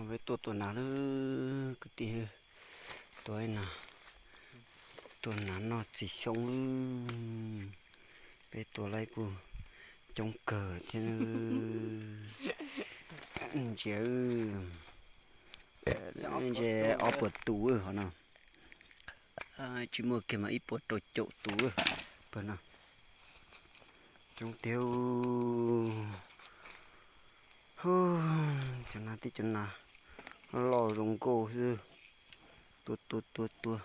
Peb tuaj tua nas lawm kwv tij, tua nas, tua nas noj txiv xyoob lawm. Peb tua laib kuj coob kawg thiab. Ntsia, ntsia ob puas tus hov no, tsis muaj kiag mas ib puas rau caum tus pawg no. Coob tiag. Cov nas tib cov nas loj zoo nkauj xwb. Tua tua tua tua,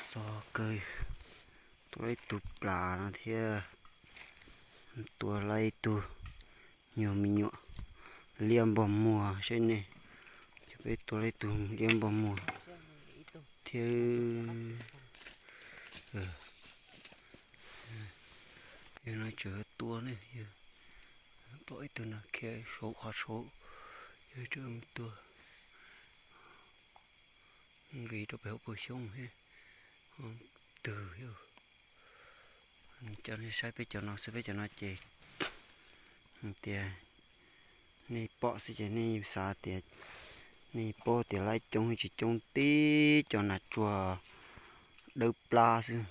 txog kawg, tua ib tug plas no thiab, tua laib ib tug nyuag me nyuam liab npog muag saib ne. Peb tua laib ib tug liab npog muag thiab. Yog no tseem tua ne, pom ib tug nas khiav saud qhov saud, yog tseem tua nqis rau pem hauv paus xyoob thiab. Twg, coj nej saib peb cov no xwb, peb cov no ces tias nej pom xwb ces nej xav tias, nej paub tias laib coob tsis coob, tib cov nas tsuag dawb plab xwb.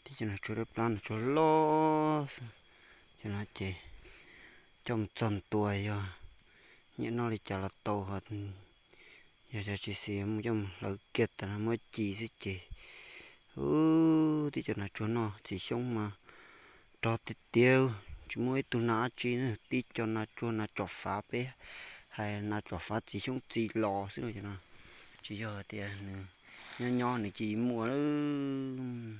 Tib cov nas tsuag dawb plab, nas tsuag loj xwb. Cov no ces coj mus txog ntua yog nyiam noj li cas los tau, yog cov tsis xis mus coj mus hlawv kiag tas no muab ci xwb ces. Tib cov nas tsuag noj txiv xyoob mas rog tiag tiag, tsis muaj ib tug nas dab tsi, tib cov nas tsuag nas tsom fav, peb hais nas tsom fav txiv xyoob txi los xwb no. Tsis yog tias nws nyob nyob nws cia li muaj lawm.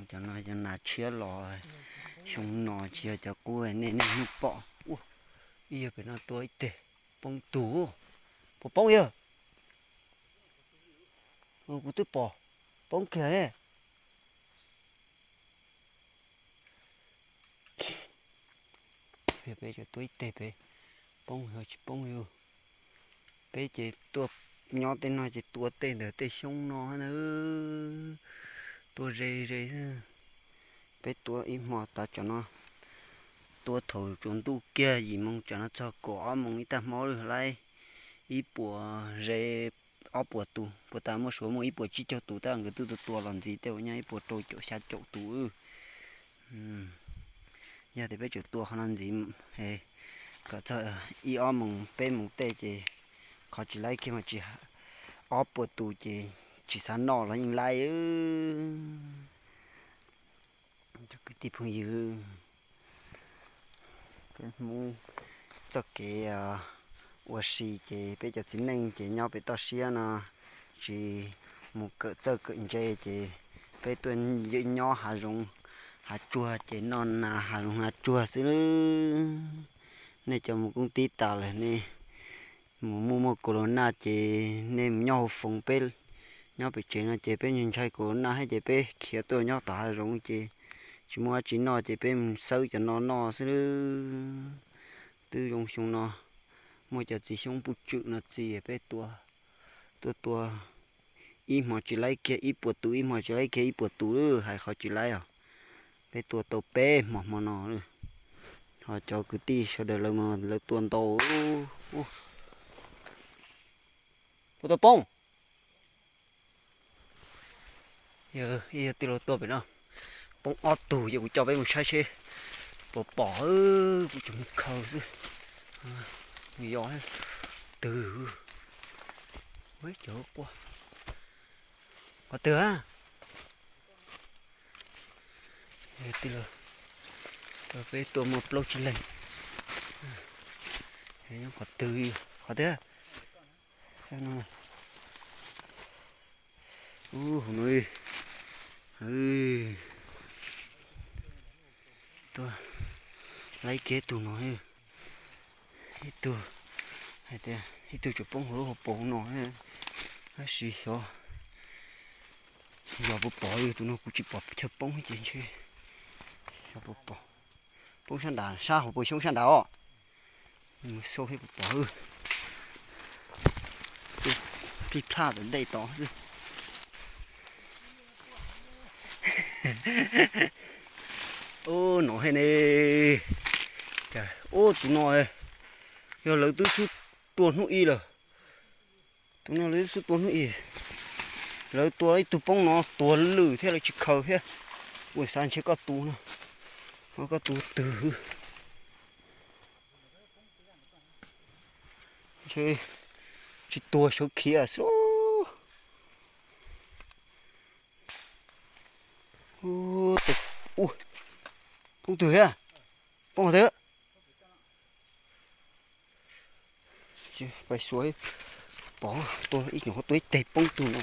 Cov no cov nas tshiab los xyoo no, tsis yog cov qub nej niaj hnub pom. Ua, ib yawg pem no tua ib teg poob tus. Puas poob yawg? Kuv twb pom poob kiag ne. Yog peb cov tua ib teg peb poob yog tsis poob li. Peb ces tuaj nyob tej no ces tua tej ntawm tej xyoob no na, tua ze ze. Peb tua ib hmo tas tsam no, tua thaum tsaus ntuj kiag yim moo tsam no txog kaum ob moo ib tag hmo lawm, laib ib puas ze ob puas tus, puas tas muaj suav muaj ib puas tsib caug tus tab nkawd twb tua tua los ntxiv tej uas nyob ib puas rau caum xya caum tus. Yog tias peb tseem tua qhov no ntxiv kom txog ib ob moos peb moos tej ces qhov tsis laib kiag mas tsis, ob puas tus ces tsis xav noj los yeej laib. Cov kwv tij phooj ywg, peb Hmoob txoj kev ua si ces peb cov txiv neej ces nyob pem toj siab no tsis mus kawm txawj kawm ntse ces peb tuaj nyob hav zoov hav tsuag ces noj nas hav zoov hav tsuag xwb. Nej cov mus koob tib tas lawm nej mus muaj muaj corona ces nej mus nyob hauv foov, peb nyob pem tsev no ces peb ntshai corona thiab ces peb khiav tuaj nyob tom hav zoov ces tsis muaj dab tsi noj ces peb mus xawb cov no noj xwb. Twb zoo xyoo no muaj cov txiv xyoob puj tswm no txiv peb tua, tuaj tua ib hmo tsis laib kiag ib puas tus, ib hmo tsis laib kiag ib puas tus, hais qhov tsis laib os. Peb tua tau peb hmo hmo no. Ho cov kwv tij sawv daws lawv tua ntau. Puas tau poob? Yog tij laug tuaj pem no poob ob tug, yog kuv coj peb mus saib seb puas pom, kuv tsuas mus khaws xwb. Yog twg, cov quaj, qhov twg a? Tij laug, peb tuaj muaj plaub tsib leeg, nyob qhov twg, qhov twg? Ub, hauv no, tuaj laib kiag tus no, ib tug, hais tias ib tug tseem poob hauv lub hauv paus no, tab sis xyov, xyov puas pom li, tus no kuv tsis pom chaw poob ces ntshe xyov puas pom. Poob sab nrad, sab hauv paus xyoob sab nrad os. Mus xauj seb puas pom. Plij plaj tom ntej tod xwb. Ub, no he ne. Ub, tus no yog lawv twb txhub tua hnub ib lawm. Tus no lawv xub tua hnub ib. Lawv tua ib tug poob no tuag lwj thiab lawv tsis khaws thiab. Ua xav ntshe koj tus no, koj tus twg. Ntshe tsis tuag sawv khiav xwb. Poob twg thiab? Poob twg? Pais xuas pov tua ib nyuag tua ib teg poob tug no.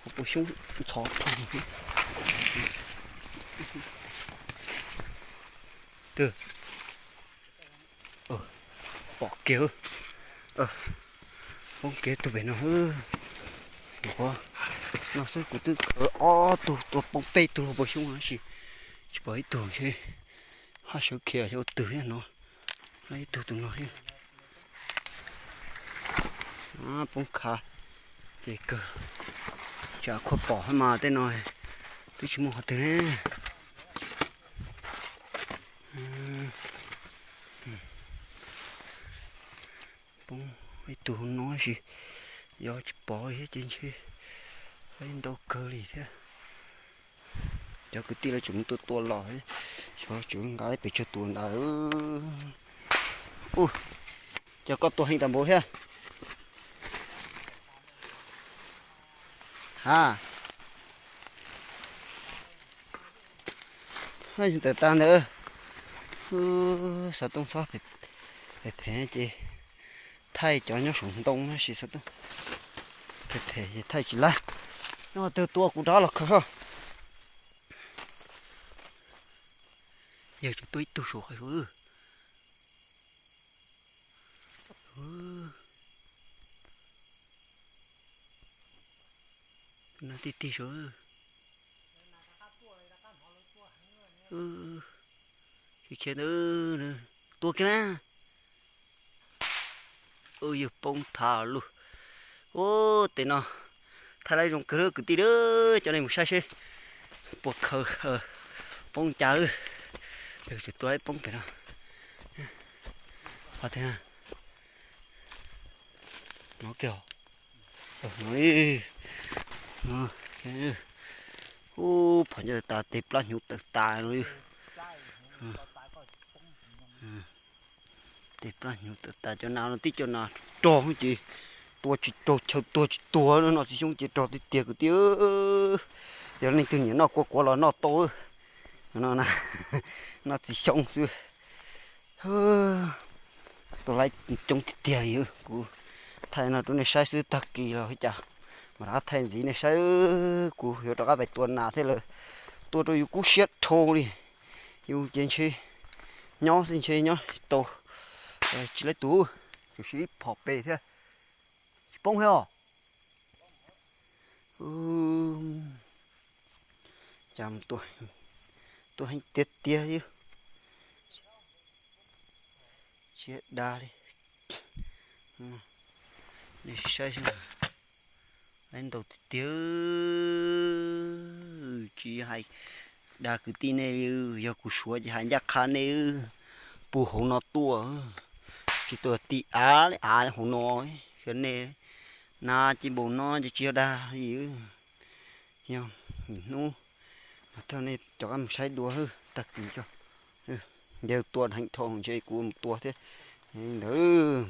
Ho puas xyoob ntxhov rau. Twg? Pom kiag. Poob kiag tug pem no. Nyuam qhuav no xwb kuv twb khaws ob tug tua poob peb tug puas xyoob tab sis tsis pom ib tug ntshe. Haj sawv khiav xyov ua twg thiab no. Ib tug tus no thiab. Poob khav ces kawg. Tsam khuaj pom hab mas tej no twb tsis muaj qhov twg ne. Poob ib tug no sis yog tsis pom thiab ces ntshe ib ntau kawg li thiab. Cov kwv tij lawv tseem mus tua tua los, xyov tseem nqa pes tsawg tus ntawd. Ub, cov koj tua heev tas npaum thiab. Ha, tawm tas ntawd. Xov tooj txhob phem phem ces thaij cov nyob saum ntoo tab sis xov tooj phem phem ces thaij tsis laib. Nyob twg tua kuv rov los khaws. Yawg tseem tua ib tug saum qhov no. Tig tig saud. Khiav khiav ntawd, tua kiag na. Yawg poob thav lug. Ub, tes no thaij laib zoo kawg lawm kwv tij, coj nej mus saib seb puas khaws poob cas lawm. Yawg tseem tua laib poob pem no. Qhov twg? No kiag. Ub, phom nco tas tes plab hnyuv tawm tas no. Tes plab hnyuv tawm tas, cov nas no tib cov nas rog ces tua tsis raug, chaw tuag tsis tuag, no txiv xyoob ces rog tiag tiag kwv tij. Yog leej twg nyiam noj kua kuav los noj tau. No txiv xyoob xwb. Tua laib coob tiag tiag li. Kuv thaij no rau nej saib xwb, tag kis los cas mam rov qab thaij ntxiv nej saib. Kuv yuav rov qab pais tua nas thiab lawm. Tua rau yus kub siab dhau li. Yus ces ntshe nyob xwb ntshe nyob tau tsis laib tus, tsuas siv ib phom pem thiab. Tsis poob thiab os. Cas tua heev tiag tiag li. Tsis dag li. Nej saib, laib ntau tiag tiag. Tsis hais dag kwv tij nej li, yog kuv suav ces hais ncaj qha nej, puag hauv no tuaj, tsis tuaj ti av li av hauv no. Yog nej na, ces npaum no ces tsis yog dag li. Yog hnub no thawj nej rov qab mus saib dua, tag kis coj. Yawg tua heev dhau ntshe kuv mus tua thiab ntawd.